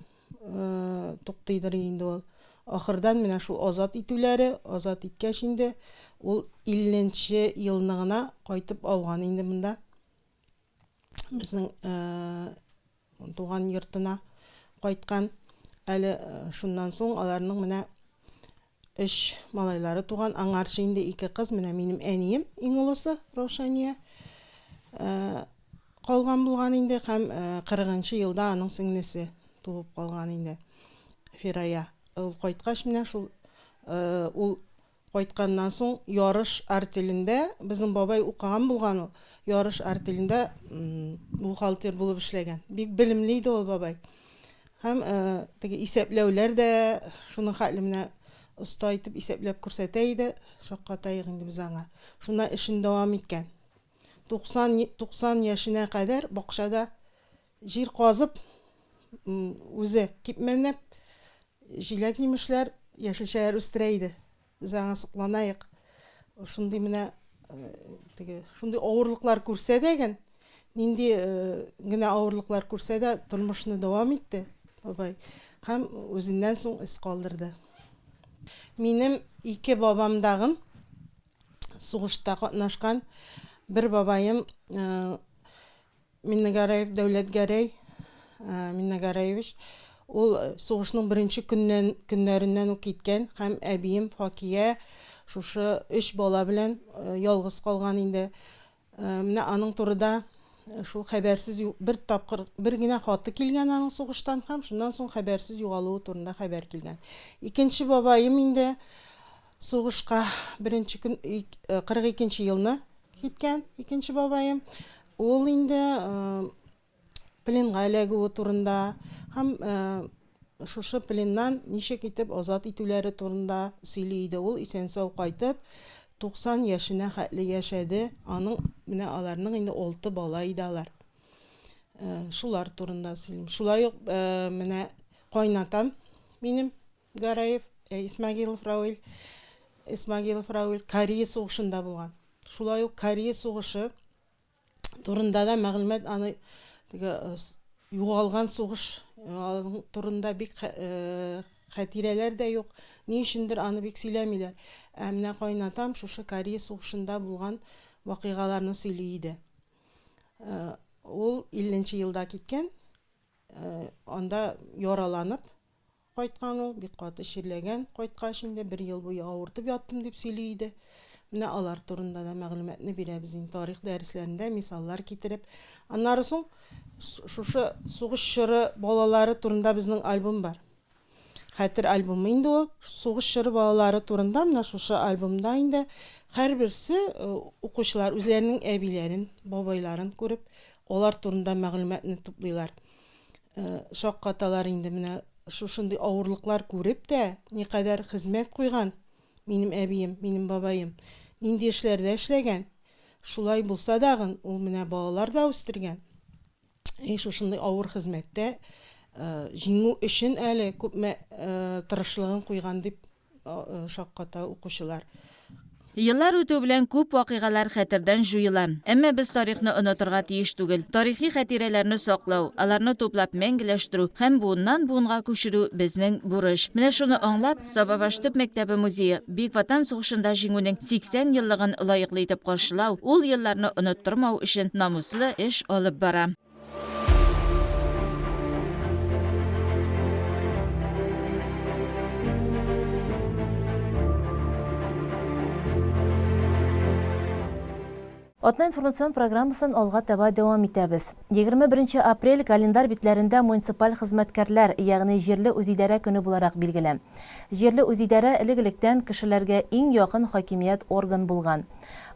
туктыйдыр инде ул. Ахырдан менә шул азат итүләре, азат иткәч инде, ул 50 нче елны гына кайтып ауган инде монда. Безнең туган йортына кайткан. Әле шуннан соң аларның менә өч малайлары туган. Аңарчы инде ике кыз, менә минем әнием иң олысы Раушания калган булган инде һәм 40 нчы елда аның сеңлесе туып калган инде Фирая. Ул кайткач менә шул ул Кайтканнан соң Ярыш артелендә, безнең бабай укыган булган ул, Ярыш артелендә бухгалтер булып эшләгән. Бик белемле иде ул бабай. Һәм теге исәпләүләр дә шуның хәтле менә оста итеп исәпләп күрсәтә иде. Шаккатаек инде без аңа. Шуннан эшен дәвам иткән. 90, 90 яшенә кадәр бакчада җир казып, үзе кипмәнләп, Җиләк-җимешләр, яшелчәләр үстерә иде. Без аңа сокланаек. Шундый менә теге шундый авырлыклар күрсә дә ген, нинди генә авырлыклар күрсә дә, тормышны дәвам итте бабай һәм үзеннән соң эз калдырды. Минем ике бабам дагын сугышта катнашкан. Бер бабаем Миннегәрәев Дәүләтгәрәй Миннегәрәевич, ул сугышның беренче көннән, көннәреннән үк киткән һәм әбием Факия шушы өч бала белән ялгыз калган инде. Менә аның турыда шул хәбәрсез бер тапкыр бер генә хаты килгән аның сугыштан һәм шуннан соң хәбәрсез югалуы турында хәбәр килгән. Икенче бабаем инде сугышка беренче көн 42 нче елны киткән икенче бабаем. Ул инде пленга эләгүе турында һәм шушы пленнан ничек итеп азат итүләре турында сөйли иде. Ул исән-сау кайтып, 90 яшенә хәтле яшәде. Аның менә аларның инде алты бала иде алар. Шулар турында сөйлим. Шулай ук менә кайнатам минем Гараев, Исмагилов Рауил, Исмагилов Рауил Корея сугышында булган. Шулай ук Корея сугышы турында да мәгълүмат аны теге югалган сугыш турында бик хәтирәләр дә юк. Ни өчендер аны бик сөйләмиләр. Ә менә кайнатам шушы Корея сугышында булган вакыйгаларны сөйли иде. Ул 50 нче елда киткән. Анда яраланып кайткан ул, бик каты чирләгән. Кайткач инде бер ел буе авыртып яттым дип сөйли иде. Менә алар турында да мәгълүматны бирәбез инде тарих дәресләрендә мисаллар китереп. Аннары соң шушы сугыш чоры балалары турында безнең альбом бар. Хәтер альбомы инде ул. Сугыш чоры балалары турында менә шушы альбомда инде һәрберсе укучылар үзләренең әбиләрен, бабайларын күреп, алар турында мәгълүматны туплыйлар. Шаккаталар инде менә шушындый авырлыклар күреп тә, никадәр хезмәт куйган минем әбием, минем бабаем, нинди эшләрдә эшләгән. Шулай булса дагын, ул менә балалар да үстергән. И шушындый авыр хезмәттә җиңү өчен әле күпме тырышлыгын куйган дип шакката укучылар. Еллар үтү белән күп вакыйгалар хәтердән җуела. Әмма без тарихны онытырга тиеш түгел. Тарихи хатирәләрне саклау, аларны туплап мәңгеләштерү һәм буыннан-буынга күчерү безнең бурыч. Менә шуны аңлап, Сабабаш төп мәктәбе музее Бөек Ватан сугышында Җиңүнең 80 еллыгын лаеклы итеп каршылау, ул елларны оныттырмау өчен намуслы эш алып бара. Атна информацион программасын алга таба дәвам итәбез. 21 апрель календарь битләрендә муниципаль хезмәткәрләр, ягъни җирле үзидарә көне буларак билгеле. Җирле үзидарә элек-электән кешеләргә иң якын хакимият орган булган.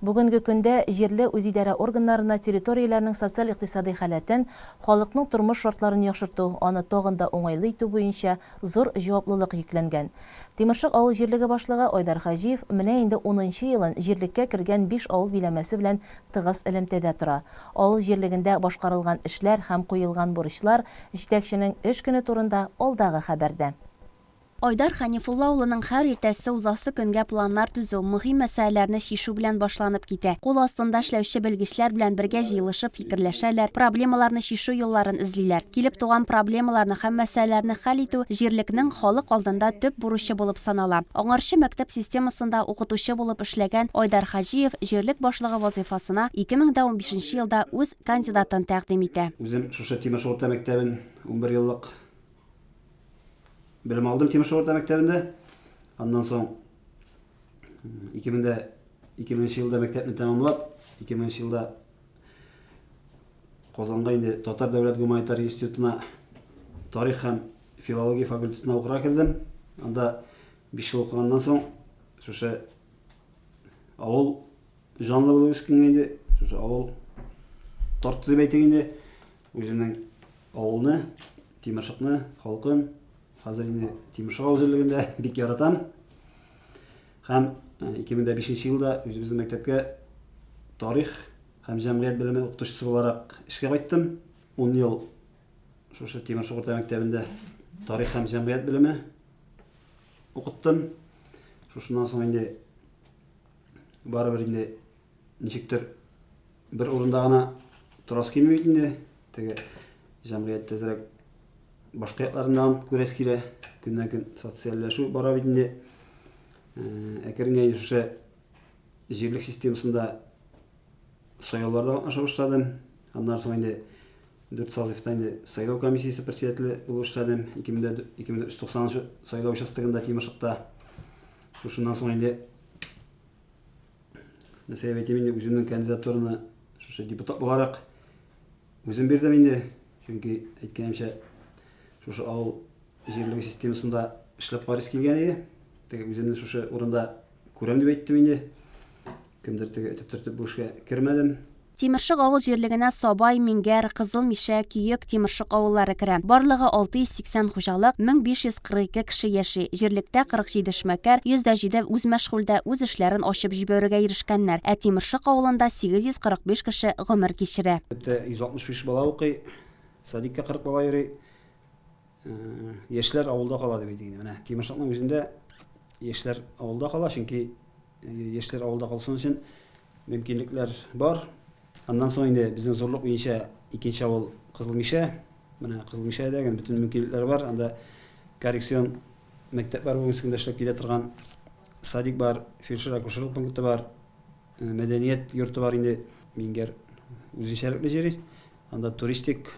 Бүгенге көндә җирле үзидарә органнарына территорияләрнең социаль-икътисадый халәтен, халыкның тормыш шартларын яхшырту, аны тагын да уңайлы итү буенча зур җаваплылык йөкләнгән. Тимершык авыл җирлеге башлыгы Айдар Хаҗиев менә инде унынчы елын җирлеккә кергән биш авыл биләмәсе белән тыгыз элемтәдә тора. Авыл җирлегендә башкарылган эшләр һәм куелган бурычлар, җитәкченең эш көне турында алдагы хәбәрдә. Айдар Хәнифулла улының һәр иртәсе узасы көнгә планнар төзү, мөһим мәсьәләләрне чишү белән башланып китә. Кул астында эшләүче белгечләр белән бергә җыелышып фикерләшәләр, проблемаларны чишү юлларын эзлиләр. Килеп туган проблемаларны һәм мәсьәләләрне хәл итү җирлекнең халык алдында төп бурычы булып санала. Аңарчы мәктәп системасында укытучы булып эшләгән Айдар Хаҗиев җирлек башлыгы вазыйфасына 2015 нче елда үз кандидатын тәкъдим итә. Үзем шушы Тимершык урта мәктәбен 11 еллык Белем алдым Тимершык урта мәктәбендә. Аннан соң 2000 2000 елда мәктәпне тәмамлап, 2000 елда Казанга инде Татар дәүләт гуманитар институтына тарих һәм филология факультетына укырга кердем. Анда 5 ел укыганнан соң шушы авыл җанлы булып үскәнгә инде, шушы авыл тартты дип әйтик инде. Үземнең авылны, Тимершыкны, халкын, хәзер инде Тимершык авыл җирлегендә бик яратам. Һәм 2005 э, елда үзебезнең мәктәпкә тарих һәм җәмгыять белеме укытучысы буларак эшкә кайттым. 10 ел шушы Тимершык урта мәктәбендә тарих һәм җәмгыять белеме укыттым. Шушыннан соң инде барыбер инде Ничектер бер урында гына торасы килми бит инде. Теге җәмгыятьтә әзрәк башка якларын да күрәсе килә. Көннән-көн социальләшү бара бит инде. Э, әкрен генә шушы җирлек системасында сайлауларда катнаша башладым. Аннан соң инде дүрт созывта инде сайлау комиссиясе председателе булып эшләдем. 2090 сайлау участогында Тимершыкта. Шушыннан соң инде Нәрсә дип әйтим инде, үземнең кандидатураны шушы депутат буларак үзем бирдем инде. Чөнки әйткәнемчә, шушы авыл җирлеге системасында эшләп карыйсы килгән иде. Теге үземне шушы урында күрәм дип әйттем инде. Кемдер теге этеп төртеп бу эшкә кермәдем. Тимершык авыл җирлегенә Сабай, Миңгәр, Кызыл Мишә, Көек, Тимершык авыллары керә. Барлыгы 680 хуҗалык, 1542 кеше яши. Җирлектә 47 эшмәкәр, 107 үзмәшгульдә үз эшләрен ачып җибәрүгә ирешкәннәр. Ә Тимершык авылында 845 кеше гомер кичерә. Мәктәптә 165 бала укый, садикка 40 бала йөри. Яшьләр авылда кала дип әйтик инде. Менә Тимершыкның үзендә яшьләр авылда кала, чөнки Яшьләр авылда калсын өчен мөмкинлекләр бар. Аннан соң инде безнең зурлык буенча икенче авыл Кызыл Мишә. Менә Кызыл Мишәдә генә бөтен мөмкинлекләр бар. Анда коррекцион мәктәп бар, бүгенге көндә эшләп килә торган садик бар, фельдшер-акушерлык пункты бар, э, мәдәният йорты бар инде. Миңгәр үзенчәлекле җир. Анда туристик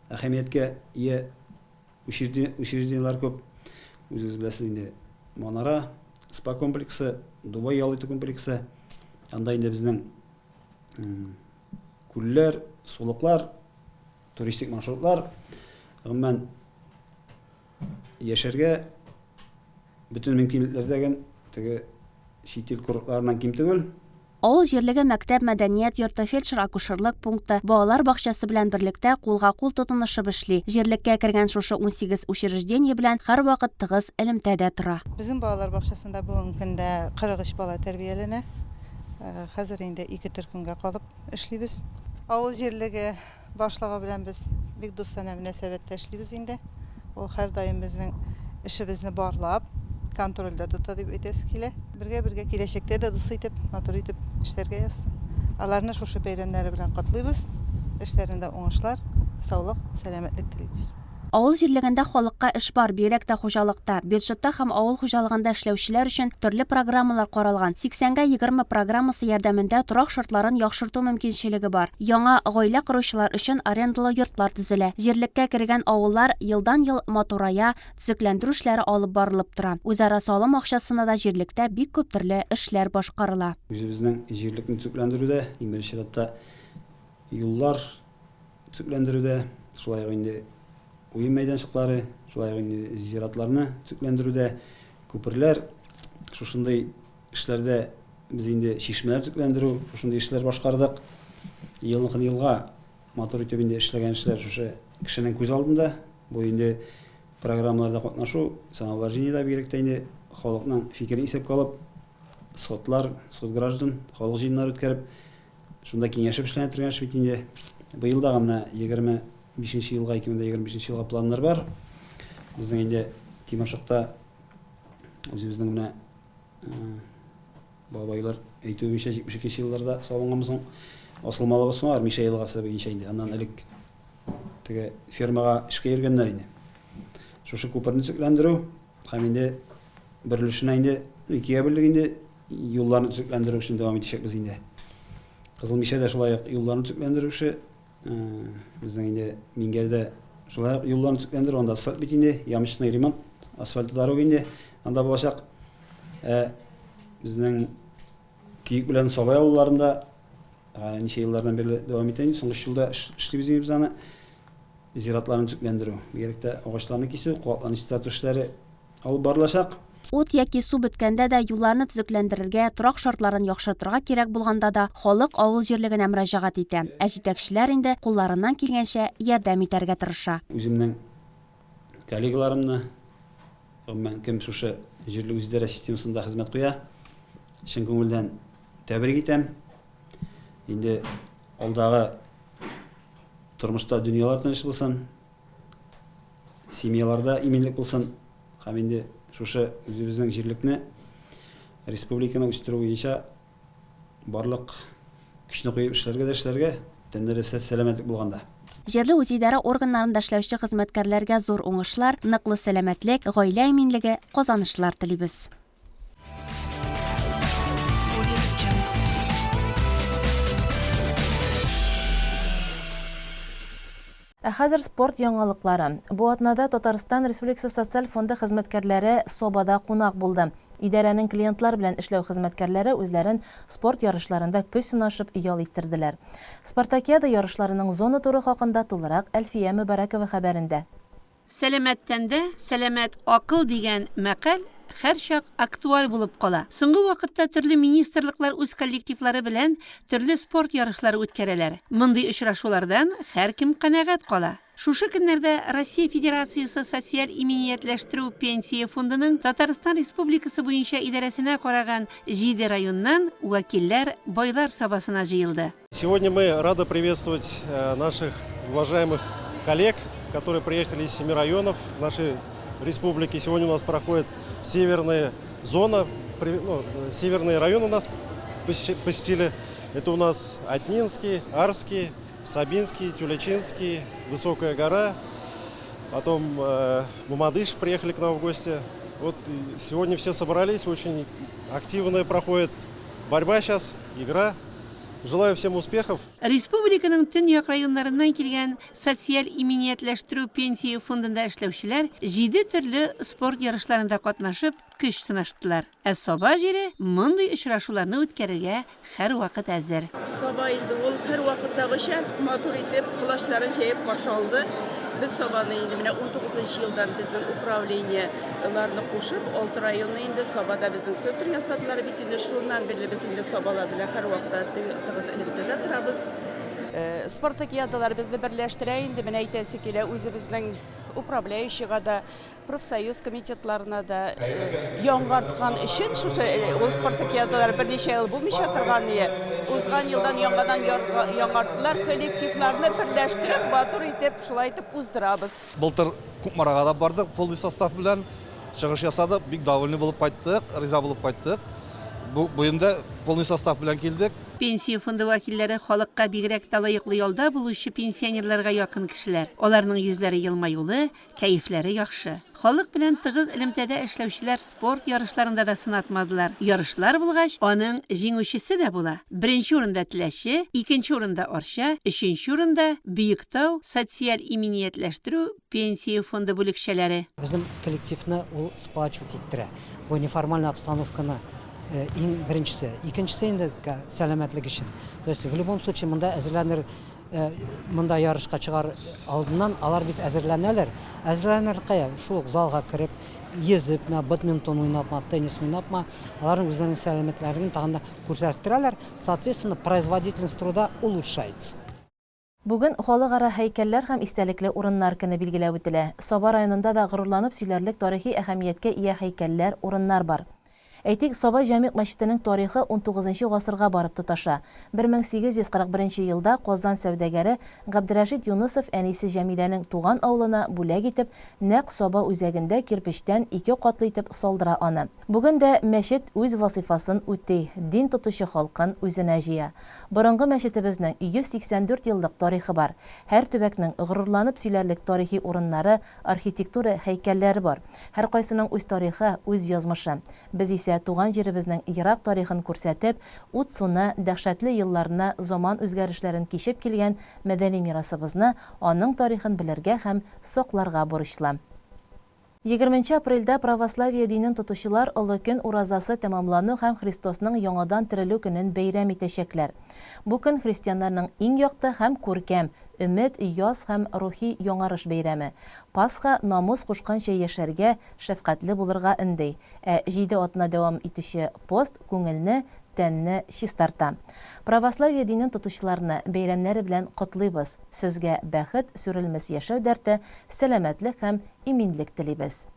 әһәмияткә ия Учреждениеләр күп. Үзегез беләсез инде, Манара спа комплексы, Дубай ял итү комплексы. Анда инде безнең күлләр, сулыклар, туристик маршрутлар. Гомумән, яшәргә бөтен мөмкинлекләр дә теге чит ил курортларыннан ким түгел. Авыл җирлеге мәктәп, мәдәният йорты, фельдшер-акушерлык пункты, балалар бакчасы белән берлектә кулга-кул тотынышып эшли. Җирлеккә кергән шушы 18 учреждение белән һәрвакыт тыгыз элемтәдә тора. Безнең балалар бакчасында бүгенге көндә 43 бала тәрбияләнә. Хәзер инде ике төркемгә калып эшлибез. Авыл җирлеге Башлыгы белән без бик дустанә мөнәсәбәттә эшлибез инде. Ул һәрдаим безнең эшебезне барлап, контрольдә тота дип әйтәсе килә. Бергә-бергә киләчәктә дә дус итеп, матур итеп эшләргә язсын. Аларны шушы бәйрәмнәре белән котлыйбыз, эшләрендә уңышлар, саулык, сәламәтлек телибез. Авыл җирлегендә халыкка эш бар, бигрәк тә хуҗалыкта. Бюджетта һәм авыл хуҗалыгында эшләүчеләр өчен төрле программалар каралган. Сиксәнгә 20 программасы ярдәмендә торак шартларын яхшырту мөмкинчелеге бар. Яңа гаилә коручылар өчен арендалы йортлар төзелә. Җирлеккә кергән авыллар елдан-ел матурая, төзекләндерү эшләре алып барылып тора. Үзара салым акчасына да җирлектә бик күп төрле эшләр башкарыла. Үзебезнең җирлекне төзекләндерүдә, иң беренче чиратта, юллар төзекләндерүдә, шулай ук инде уен мәйданчыклары, шулай ук инде зиратларны төзекләндерүдә, күперләр, шушындый эшләрдә без инде чишмәләр төзекләндерү, шушындый эшләр башкардык. Елныкын елга матур итеп инде эшләгән эшләр шушы кешенең күз алдында. Бу инде программаларда катнашу, самообложениедә бигрәк тә инде. халыкның фикерен исәпкә алып, сотлар, сот граждан, халык җыеннары үткәреп, шунда киңәшеп эшләнә торган эш бит инде. Быел дагы менә 25 нче елга, 2025 нче елга планнар бар. Безнең инде Тимершыкта үзебезнең менә бабайлар әйтүе буенча 72 нче елларда салынганмы соң, асылмалы басма бар Мишә елгасы буенча инде. Аннан элек теге фермага эшкә йөргәннәр инде. Шушы күперне төзекләндерү һәм инде бер өлешенә инде икегә бүлдек инде юлларны төзекләндерү эшен дәвам итәчәкбез инде. Кызыл Мишәдә шулай ук юлларны төзекләндерү эше безнең инде Миңгәрдә шулай ук юлларны төзекләндерү, анда асфальт бит инде, ямочный ремонт, асфальт дорога инде анда булачак. Ә безнең Көек белән Сабай авылларында ничә еллардан бирле дәвам итә инде, соңгы өч елда эшлибез инде без аны. Зиратларны төзекләндерү, бигрәк тә агачларны кисү, куакларны чистарту эшләре алып барылачак. Ут яки су беткәндә дә, юлларны төзекләндерергә, торак шартларын яхшыртырга кирәк булганда да халык авыл җирлегенә мөрәҗәгать итә. Ә җитәкчеләр инде кулларыннан килгәнчә ярдәм итәргә тырыша. Үземнең коллегаларымны, гомумән, кем шушы җирле үзидарә системасында хезмәт куя, чын күңелдән тәбрик итәм. Инде алдагы тормышта дөньялар тыныч булсын, семьяларда иминлек булсын һәм инде шушы үзебезнең җирлекне, республиканы үстерү буенча барлык көчне куеп эшләргә дә эшләргә, тәннәре сәламәтлек булганда. Җирле үзидарә органнарында эшләүче хезмәткәрләргә зур уңышлар, ныклы сәламәтлек, гаилә иминлеге, казанышлар телибез. Ә хәзер спорт яңалыклары. Бу атнада Татарстан Республикасы Социаль фонды хезмәткәрләре Собада кунак булды. Идарәнең клиентлар белән эшләү хезмәткәрләре үзләрен спорт ярышларында көч сынашып ял иттерделәр. Спартакиада ярышларының зона туры хакында тулырак Әлфия Мөбарәкова хәбәрендә. Сәламәт тәндә, сәламәт акыл дигән мәкаль һәрчак актуаль булып кала. Соңгы вакытта төрле министрлыклар үз коллективлары белән төрле спорт ярышлары үткәрәләр. Мондый очрашулардан һәркем канәгать кала. Шушы көннәрдә Россия Федерациясе Социаль иминиятләштерү пенсия фондының Татарстан Республикасы буенча идарәсенә караган җиде районнан вәкилләр Байлар Сабасына җыелды. Сегодня мы рады приветствовать э, наших уважаемых коллег, которые приехали из семи районов нашей республики. Сегодня у нас проходит северная зона, ну, северные районы у нас посетили. Это у нас Атнинский, Арский, Сабинский, Тюлячинский, Высокая гора. Потом э, Мамадыш приехали к нам в гости. Вот сегодня все собрались, очень активная проходит борьба сейчас, игра. Желаю всем успехов. Республиканың төньяк районнарыннан килгән социаль иминиятләштерү пенсия фондында эшләүчеләр җиде төрле спорт ярышларында катнашып, көч сынаштылар. Ә Саба җире мондый очрашуларны үткәрергә һәрвакыт әзер. Саба инде ул һәрвакыттагыча матур итеп, колачларын җәеп каршы алды. Без Сабаны инде менә унтугызынчы елдан безнең управление ларны кушып, алты районны инде Сабада безнең центр ясадылар бит инде. Шуннан бирле без инде Сабалар белән һәрвакытта тыгыз элемтәдә торабыз. Спартакиадалар безне берләштерә инде, менә әйтәсе килә, үзебезнең управляющийга да, профсоюз комитетларына да яңарткан өчен шушы ул спартакиадалар берничә ел булмыйча торган ие. Узган елдан яңадан яңарттылар, коллективларны берләштереп, матур итеп, шулай итеп уздырабыз. Былтыр Кукмарага да бардык, полный состав белән чыгыш ясадык, бик довольный булып кайттык, риза булып кайттык. Бу быел да полный состав белән килдек. Пенсия фонды вәкилләре халыкка бигрәк тә лаеклы ялда булучы пенсионерларга якын кешеләр. Аларның йөзләре елмаюлы, кәефләре яхшы. Халык белән тыгыз элемтәдә эшләүчеләр спорт ярышларында да сынатмадылар. Ярышлар булгач, аның җиңүчесе дә була. Беренче урында Теләче, икенче урында Арча, өченче урында Биектау социаль иминиятләштерү пенсия фонды бүлекчәләре. Безнең коллективны ул сплачивать иттерә. Бу неформальный обстановканы иң беренчесе. Икенчесе инде сәламәтлек өчен. То есть в любом случае монда әзерләнер Монда ярышка чыгар алдыннан алар бит әзерләнәләр. Әзерләнәләр кая? Шул ук залга кереп, йөзепме, бадминтон уйнапмы, теннис уйнапмы, аларның үзләренең сәламәтләрен тагын да күрсәттерәләр. Соответственно, производительность труда улучшается. Бүген Халыкара һәйкәлләр һәм истәлекле урыннар көне билгеләп үтелә. Саба районында да горурланып сөйләрлек тарихи әһәмияткә ия һәйкәлләр, урыннар бар. Әйтик, Саба Җәмигъ мәчетенең тарихы унтугызынчы гасырга барып тоташа. 1841 нче елда Казан сәүдәгәре Габдерәшит Юнысов әнисе Җәмиләнең туган авылына бүләк итеп, нәкъ Саба үзәгендә кирпечтән ике катлы итеп салдыра аны. Бүген дә мәчет үз вазыйфасын үти, дин тотучы халкын үзенә җыя. Борынгы мәчетебезнең 184 еллык тарихы бар. Һәр төбәкнең горурланып сөйләрлек тарихи урыннары, архитектура һәйкәлләре бар. Һәркайсының үз тарихы, үз язмышы. Без исә туган җиребезнең ерак тарихын күрсәтеп, ут-суны, дәһшәтле елларны, заман үзгәрешләрен кичеп килгән мәдәни мирасыбызны, аның тарихын белергә һәм сакларга бурычлы. Егерменче апрельдә православие динен тотучылар Олы көн уразасы тәмамлану һәм Христосның яңадан терелү көнен бәйрәм итәчәкләр. Бу көн христианнарның иң якты һәм күркәм, өмет, яз һәм рухи яңарыш бәйрәме. Пасха намус кушканча яшәргә, шәфкатьле булырга өнди, ә җиде атна дәвам итүче пост күңелне, тәнне чистарта. Православие динен тотучыларны бәйрәмнәре белән котлыйбыз! Сезгә бәхет, сүрелмес яшәү дәрте, сәламәтлек һәм иминлек телибез.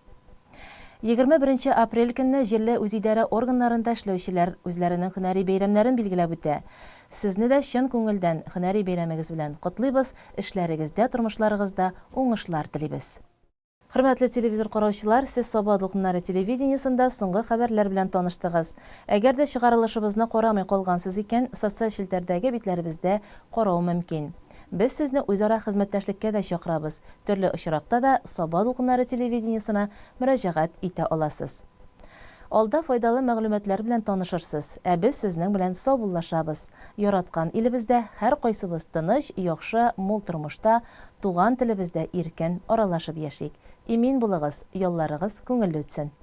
21 нче апрель көнне җирле үзидарә органнарында эшләүчеләр үзләренең һөнәри бәйрәмнәрен билгеләп үтә. Сезне дә чын күңелдән һөнәри бәйрәмегез белән котлыйбыз, эшләрегездә, тормышларыгызда уңышлар телибез. Хөрмәтле телевизор караучылар, сез Саба дулкыннары телевидениесендә соңгы хәбәрләр белән таныштыгыз. Әгәр дә чыгарылышыбызны карамый калгансыз икән, социаль челтәрдәге битләребездә карау мөмкин. Без сезне үзара хезмәттәшлеккә дә чакырабыз, төрле очракта да Саба дулкыннары телевидениесына мөрәҗәгать итә аласыз. Алда файдалы мәгълүматлар белән танышырсыз, ә без сезнең белән саубуллашабыз. Яраткан илебездә һәркайсыбыз тыныч, яхшы, мул тормышта, туган телебездә иркен аралашып яшик. Имин булыгыз, ялларыгыз күңелле үтсен!